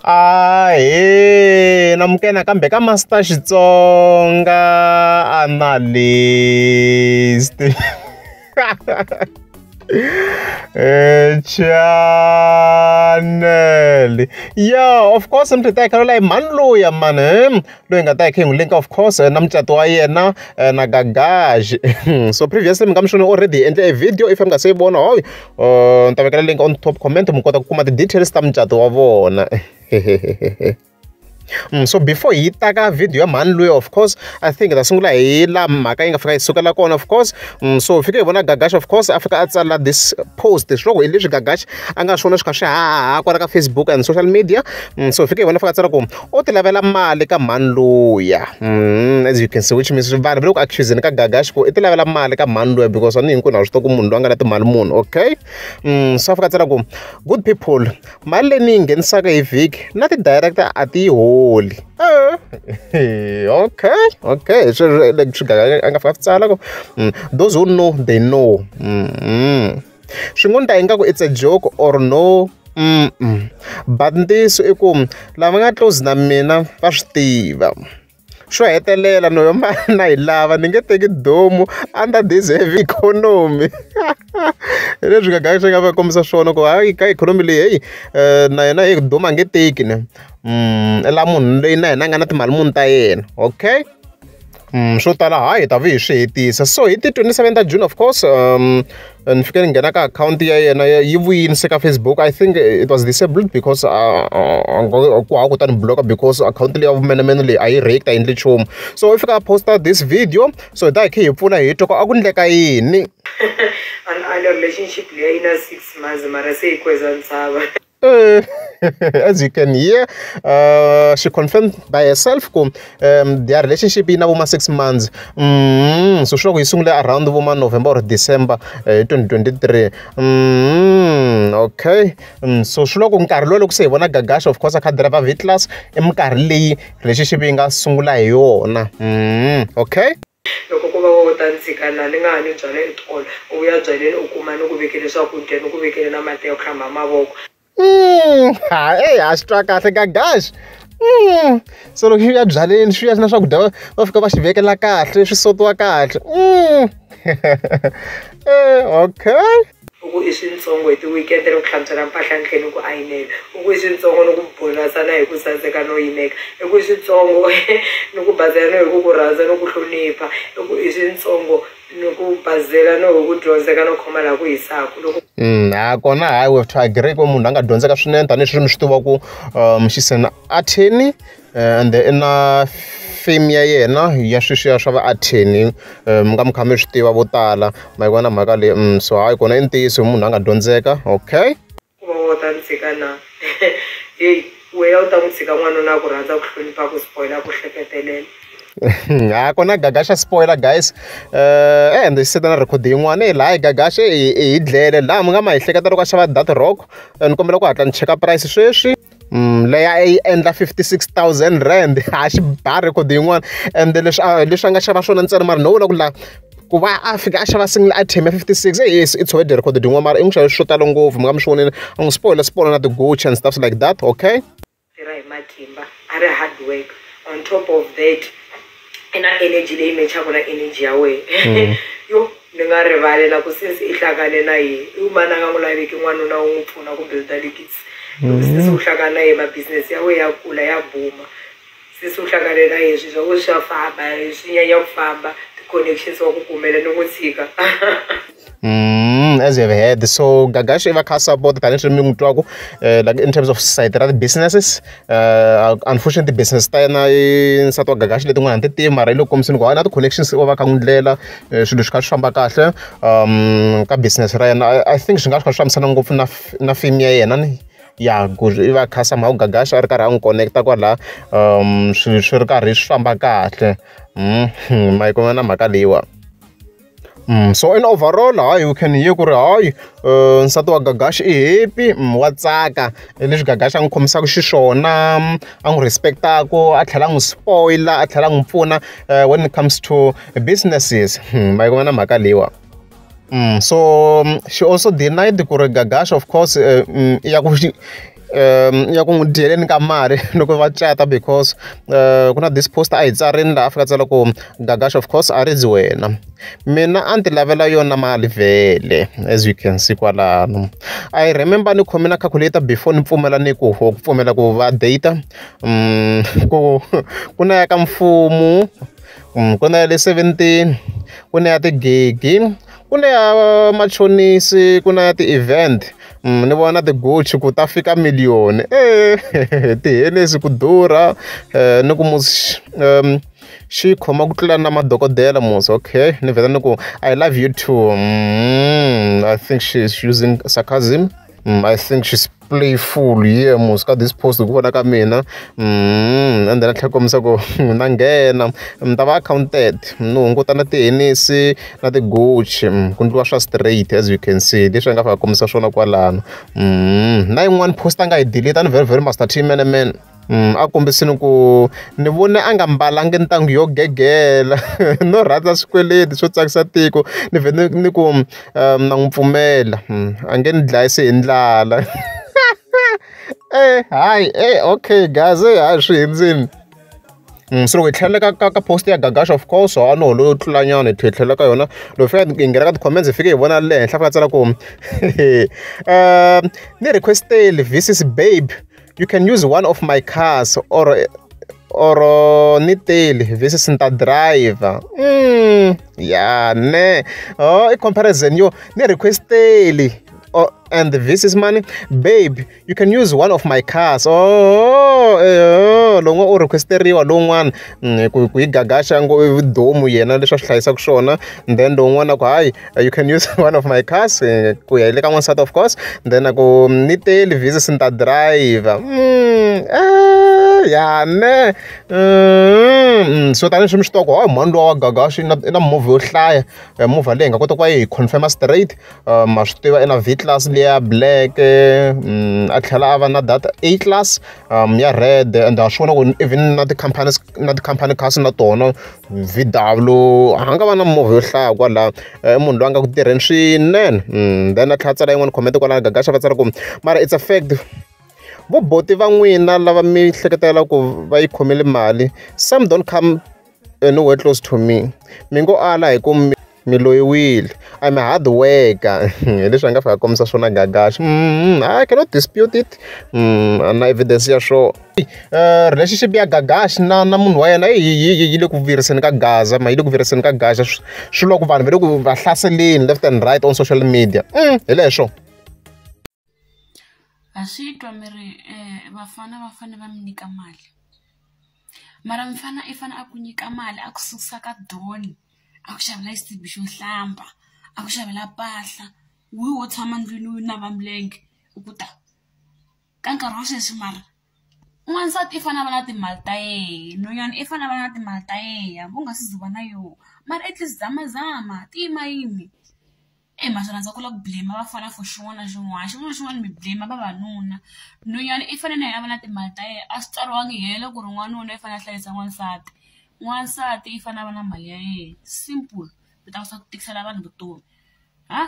Ahee, namukela kambe ka Master Xitsonga Analyst. Channel. Yeah, of course mi ta hi la mhani luya mani loyi nga ta hi kha hi n'wi link of course na mucato wa yena na Gagash. So previously mi nga mi swona already hi endle a video if mi nga se yi vona hoy ni ta vekela link on top comment mi kota ku kuma ti-details ta mucato wa vona. So before hi ta ka video ya mhani luya of course I think hi ta sungula hi la mhaka yi nga fika yi sukela kona of course. So hi fike hi vona Gagash of course a fika a tsala this post swi loko hi leswi Gagash a nga swona swi kha swi hahaha kwala ka Facebook and social media. So hi fike hi vona fika a tsala ku u ti lavela mali ka mhani luya. As you can see, which means vanhu va le ku accuseni ka Gagash ku i ti lavela mali ka mhani luya because a ni hinkwenu ha swi tiva ku munhu loyi a nga na timali munhu, okay. So a fika a tsala ku good people, mali leyi ni yi nghenisaka hi vhiki na ti-director a ti yi holi. Okay, okay. So like a nga fika tsala ku those who know they know. Swi ngo ni ta ingaku it's a joke or no. But ntiyiso i ku lava nga close na mina va swi tiva. Xo hetelela no yo na yi lava ni nge teki domu under this heavy economy. Hi leswi Gagash nga va kombisa swona ku hayi ka economy leyi hey na yena hey domu a nge teki ne. I la munhu loyi na yena a nga na timali muni ta yena, okay. Swo tala hayi hi ta vi hi swi hetisa. So hi ti 27 ta June of course ni fike ni nghena ka akhawunti ya yena yi vuyile se ka Facebook. I think it was disabled because ku hava ku ta ni block because akhawunti leyi ya vumenemene leyi a yi react a endli nchumu. So i fika a posta this video, so hi ta hi kha hi pfula hi twa ku a ku ndleka yini. A relationship leyi yi na 6 months mara se yi kweza ntshava. As you can hear, she confirmed by herself ku their relationship yi na voma 6 months. So swi loko yi sungule around voma November or December 2023. Okay. So swi loko nkarhi lowu loko se hi vona Gagash of course a kha driver V-Class i minkarhi leyi relationship yi nga sungula hi yona. Okay. Loko ko va wo ta tshika na ni nga ha ni byala etolo u vuya byaleni u kuma ni ku vekele swakudya ni ku vekele na mati ya ku hlamba mavoko. Ha a swi twa kahle Gagash. So loko xi ya byaleni swi ya na swakudya va fika va xi vekela kahle swi sotiwa kahle. Okay. U ku i swintsongo hi ti-weekend ni ku hlantswela mpahla ni tlhela ni ku ayinela. U ku i swintsongo ni ku bonasa na hi ku saseka no yimeka. I ku i swintsongo ni ku bazela no hi ku ku rhandza no ku hlonipha. I ku i swintsongo ni ku bazela no hi ku dyondzeka no khoma laha ku hisaka loko. Ha kona hayi we have to agree ku munhu a nga dyondzeka swinene tanihileswi mi swi tiva ku she's an attorney and i na fame ya yena ya sweswiya swa va attorney mi nga mi kha mi swi tiva vo tala ma yi vona mhaka leyi. So hayi kona i ntiyiso munhu a nga dyondzeka, okay. Ku va wo ta ni tshika na heyi wehe u ta n'wi tshika n'wanuna a ku rhandza ku hlonipha ku spoiler ku hleketelela. Ha kona Gagash a spoiler guys. And se na record yin'wana hi laha Gagash hi dlele laha mi nga ma hi hleketa loko a xava that rock. Ni kombela ku hatla ni cheka price sweswi. Leyi a yi endla 56,000 rand ha xi ba record yin'wana and leswi leswi a nga xava swona ntsena mara no vula ku la ku va a fika a xava single item ya 56 yes it's already recorded yin'wana mara i n'wi xave swo tala ngopfu mi nga mi swi vonile a n'wi spoiler na ti-Gucci and stuff like that, okay. Tirha hi matimba a ri hard work on top of that i na energy leyi mechaka na energy ya wena yo ni nga rivali na ku since i hlangane na yena i mani a nga n'wi laveki n'wanuna wu n'wi pfuna ku builda likisi loko since u hlangana na yena ma-business ya wena ya kula ya buma since u hlangane na yena swilo swa wena swa famba swi nyanya ku famba ti-connections wa ku kumela ni n'wi tshika. As you have heard, so Gagash i va kha support tanihileswi mi n'wi twaku like in terms of side ra ti-businesses. Unfortunately business ta yena i nsati wa Gagash letin'wana a ni ti tivi mara yi le ku kombiseni ku hayi na ti-connections wa va kha n'wi ndlela swilo swi kha swi famba kahle ka business ra yena. I think swi nga swi kha swi fambisana ngopfu na na fame ya yena ni ya ku i va kha somehow Gagash a ri karhi a n'wi connect-a kwala swilo swi ri karhi swi famba kahle. Ma yi kuma na mhaka leyiwa. So in overall hayi you can hear ku ri hayi nsati wa Gagash i happy wa tsaka leswi Gagash a n'wi khomisaka xiswona a n'wi respect-aku a tlhela a n'wi spoiler a tlhela a n'wi pfuna when it comes to businesses. Ma yi kuma na mhaka leyiwa. So she also denied ku ri Gagash of course ya ku ya ku n'wi dyeleni ka mali loko va cata because ku na this post a yi tsarini laha Afrika tsala ku Gagash of course a ridzi wena mina a ni ti lavela yona mali vhele as you can see kwalano. I remember ni khome na calculator before ni pfumela ni ku ku pfumela ku va data ku ku na ya ka mfumo ku na ya le 17 ku na ya tigigi ku na ya machonisi ku na ya ti-event ni vona ti-Gucci ku ta fika miliyoni ti-Hennessy ku durha ni ku xi khoma ku tlula na madokodela mos okay ni vhela ni ku I love you too. I think she's using sarcasm. I think she's playful yeah mos ka this post ku vona ka mina and then a tlhela kombisa ku na nghena ni ta va accounted ni hunguta na ti-Hennessy na ti-Gucci ku ndliwa swa straight as you can see leswi a nga fika kombisa swona kwalano. Na yin'wani post a nga yi delete a ni very very Master T man man a kombisini ku ni vone a nga mbalangi ntangu yo gegela no rhandza swikweleti swo tsakisa tiko ni vhe ni ku na n'wi pfumela a nge ni dlayisi hi ndlala. Hayi okay guys hayi swi hundzini. So loko hi tlhelela ka post ya Gagash of course ha no loyo tlula nyana hi tlhelela ka yona loko hi fika hi nghena ka ti-comments hi fike hi vona le henhla fika tsala ku ni requesteli versus babe you can use one of my cars or ni teli versus ni ta driver. Ya ne oh i comparison yo ni requesteli and this is money babe you can use one of my cars. Oh lowun'wana u requesteriwa lowun'wana ku yi Gagasha ngo domu yena leswi a swi hlayisaka swona then lowun'wana ku hayi you can use one of my cars ku ya hi le ka n'wansati of course then a ku ni teli versus ni ta driver. Ya ne so tanihi swi mi swi tiva ku hayi mhani luwa wa Gagash i na movha yo hlaya movha leyi hi nga kota ku va yi hi confirm straight ma swi tiva i na V class liya black a tlhela a va na that A class ya red and ha swi vona ku even na ti-company na ti-company cars na tona VW a nga va na movha yo hlaya kwalaho i munhu loyi a nga ku tirheni swinene. Then a tlhela a tsala yin'wana comment kwalano Gagash va tsala ku mara it's a fact vo boti va n'wina lava mi hleketela ku va yi khomile mali some don't come nowhere close to me mi ngo ala hi ku mi loyiwile I'm a hard worker. Hi leswi a nga fika kombisa swona Gagash. I cannot dispute it na evidence ya swona. Relationship ya Gagash na munhu wa yena yi le ku viriseni ka Gaza ma yi le ku viriseni ka Gaza swi loko vanhu va le ku va hlaseleni left and right on social media hi leswo. Ha swi twa mi ri vafana va fanele va mi nyika mali mara mfana i fanele a ku nyika mali a ku susa ka doni a ku xavela xisibi xo hlamba a ku xavela mpahla wihi wo tshama ndlwini wu nava milenge u ku ta ka nkarhi wa sweswi mara n'wansati i fanele a va na timali ta yehe nhwanyana i fanele a va na timali ta yehe hambi u nga se za va na yoho mara at least zamazama ti yimayimi. Ma swi rhandza ku lava ku blame vafana for xin'wana na xin'wana xin'wana na xin'wana mi blame vavanuna nhwanyana i fanele na yena a va na timali ta yena a swi tswariwangi helo ku ri n'wanuna i fanele a hlayisa n'wansati n'wansati i fanele a va na mali ya yena simple mi ta ku tikisela vanhu vutomi ha.